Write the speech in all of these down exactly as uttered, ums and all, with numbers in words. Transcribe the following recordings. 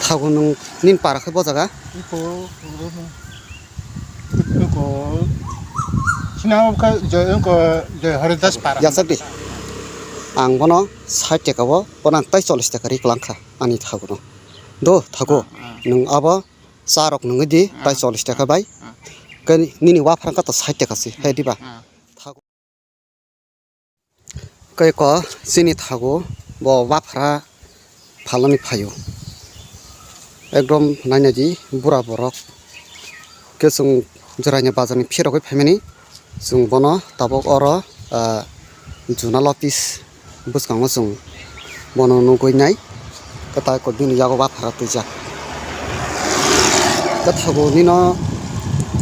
Thago nwng nini para khe bo jaga? Iko, iko, iko, sina iko Joy, iko Joy Haridas para. Yachak di. Ang bono sait taka o, bono ang tai chollish taka ri kwlang kha ani thago no. Do thago, ah, ah, nwng abo cha rok nungwi di, ah, tai chollish taka, ah, bai. Ah. Khe nini waphra kha to sait taka si, hai diba? Ah. Thago. Khe ko chini thago bo waphra phalnani phaio. Ekdom naina di bura borok. Khe chwng jwraini bazarni phirogwi phaimani. Chwng bono tabuk oro, ah, zonal office bwskango chwng bono nugwi nai. Kwtal ko bini yago waphra twijak. Khe thago nino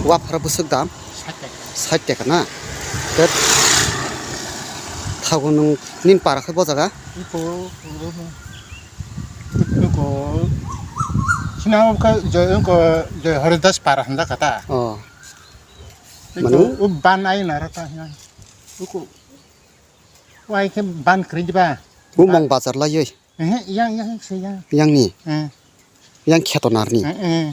waphra bwswk dam? Sait taka. Sait taka na? Khe thago nwng nini para khe bo jaga? Iko, iko, iko, sina iko Joy, iko Joy Haridas para hwnda kha ta. Oh. Iko, mane? U ban ai nara ta hwnda. Iko, wai khe ban kwrwi diba? U mong bazar laiwi. Ehe, yang, yang, se yang. Yang ni? Eh. Yang kheto nar ni? Eh, eh.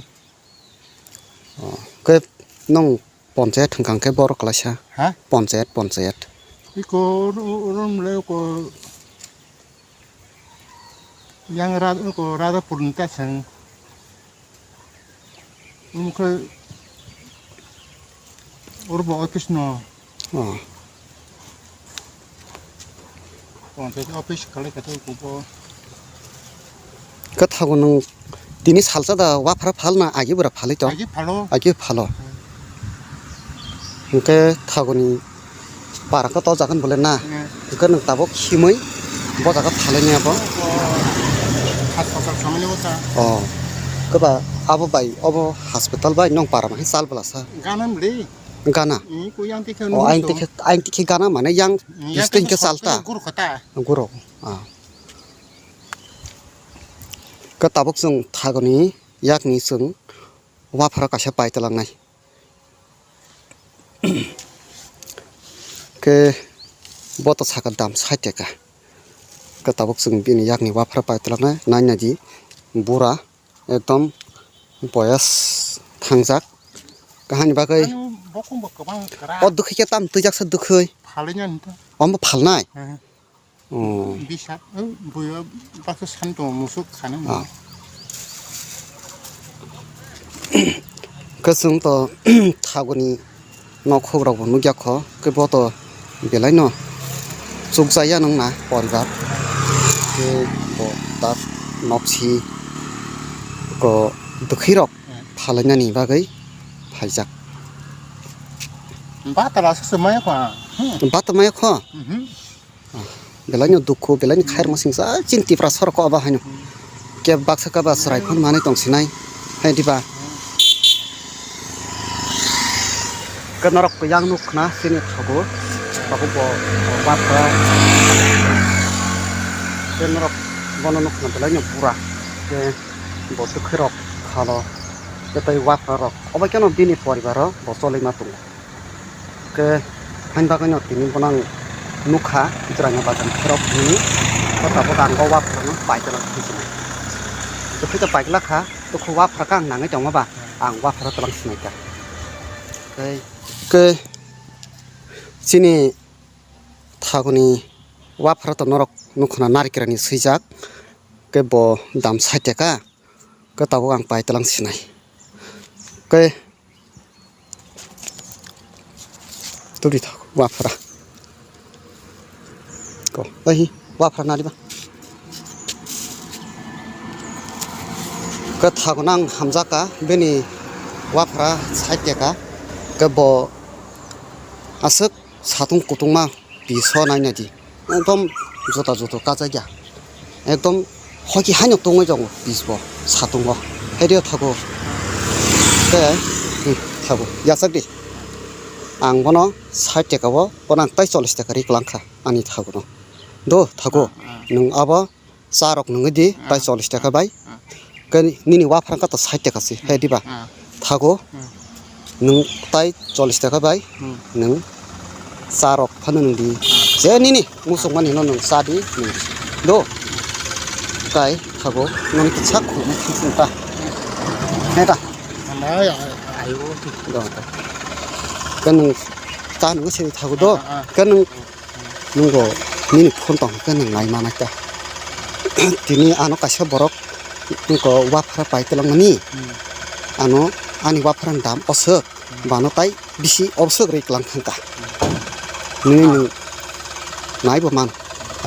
Oh, khe nong ponchayat hwnkha khe borok klaisa? Ha? Ponchayat, ponchayat. Iko ru-, rum le ko yang ra-, ko Radhapur ni ta sang. Omo khe oro bo office no. Oh. Panchayat office khalai kha tei kubo. Khe thago nwng tini salsa da waphra phal na agi bwra phalwi tong? Agi phalo. Agi phalo. Hmm. Hwnkhe thagoni para khe to jagan bole na. Hmm. Hwnkhe nwng tabuk himwi bo jaga phalai ni abo. Hospital samani bo ta. Oh. Khe ba abo bai obo hospital bai nong para ma khe sal bwla sa. Ganam le. Gana. Hmm, ko yang tikhe. Oh, aing tikhe, aing tikhe gana mane yang. Hmm, yang distinct ke tikhe salta. Guru khata. Guru. Ah. Khe tabuk chwng thagoni yakni chwng waphra kaisa pai twlangnai. Khe bo to sakha dam sait taka. Khe tabuk chwng bini yakni waphra pai twlangnai, nai nai di bura ekdom boyas thangjak. Kahani bagwi. Ani bokong bo kwbang kwrak. O dwkhwi khe tam twijak sa dwkhwi. Phalwi nani to. Omo phalnai? Hmm. Oh. Bisap, eh, buyo baksa san tongo musuk khana. Ah. Khe chwng to thagoni nokhok rok bo nukya kho, khe bo to belai no chukjaya nang na poribar. Khe bo tak nokchi ko dwkhwi rok, hmm, phalainani bagwi phaijak. Batala se se maya kho. Hmm. Bata maya kho? Mhm. Ah, belai no dukhu, belai ni khairma singsa, chini Tiprasa rok abo haino. Khe baksa khe ba chwrai phano manwi tong sinai, hai diba? Khe norok yang nuk khna chini thogo, abo bo, bo baksa. Khe norok bono nuk khna belai no bura, khe bo twkhwi rok phalo, khe tei waphra rok, obo khe no bini poribar o bo choli ma tongo. Khe hain bagwi no tini bono ang nukha, Jwraini bazar ni phirok hinwi, o tabuk ang o waphra no paitwlang khe sinai. Jephru khe paitwla kha, tokho waphra khe ang nangwi tongma ba, ang waphra twlang sinai kha. Tei khe chini thagoni waphra to norok nukha na narikra ni swijak, khe bo dam sait taka. Khe tabuk ang paitwlang sinai. Khe tubui thok waphra. Ko, ai waphra nari ba. Khe thago nang hamjak ka bini waphra sait taka. Khe bo aswk satung kutungma piso naina di. Ekdom jota joto kachai ya. Ekdom hoki haino tongwi tongo pis bo satungo. Hai dio thago. Te, hmm, thago. Yachak di. Ang bono sait taka o, bono ang tai chollish taka ri kwlang kha ani thago no. Do thago. Ah, ah. Nwng abo cha rok nungwi di, ah, tai chollish taka bai. Ah. Khe nini waphra kha to sait taka si, hai diba? Ah. Thago. Hmm. Nwng tai chollish taka bai. Hmm. Nwng cha rok phano nwng di. Ah. Je nini musuk mani no nwng cha di, nwng di. Do. Tai Thago, nang kisa khum thang ta. He ta. Ai, ai, ai, o. Do ta. Ka nang ta nang se thago do. Ah, ah. Ka nang nungo nini phone tong ka nang nai mana ta. Tini ano kaisa borok nungko waphara pai telang mani. Hmm. Ano ani waphara dam osok. Hmm. Bano tai bisi obosok ri klang thangka. Nini nung nai bo man.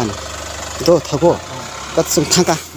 Ano. Do thago. Hmm. Kat sung thangka.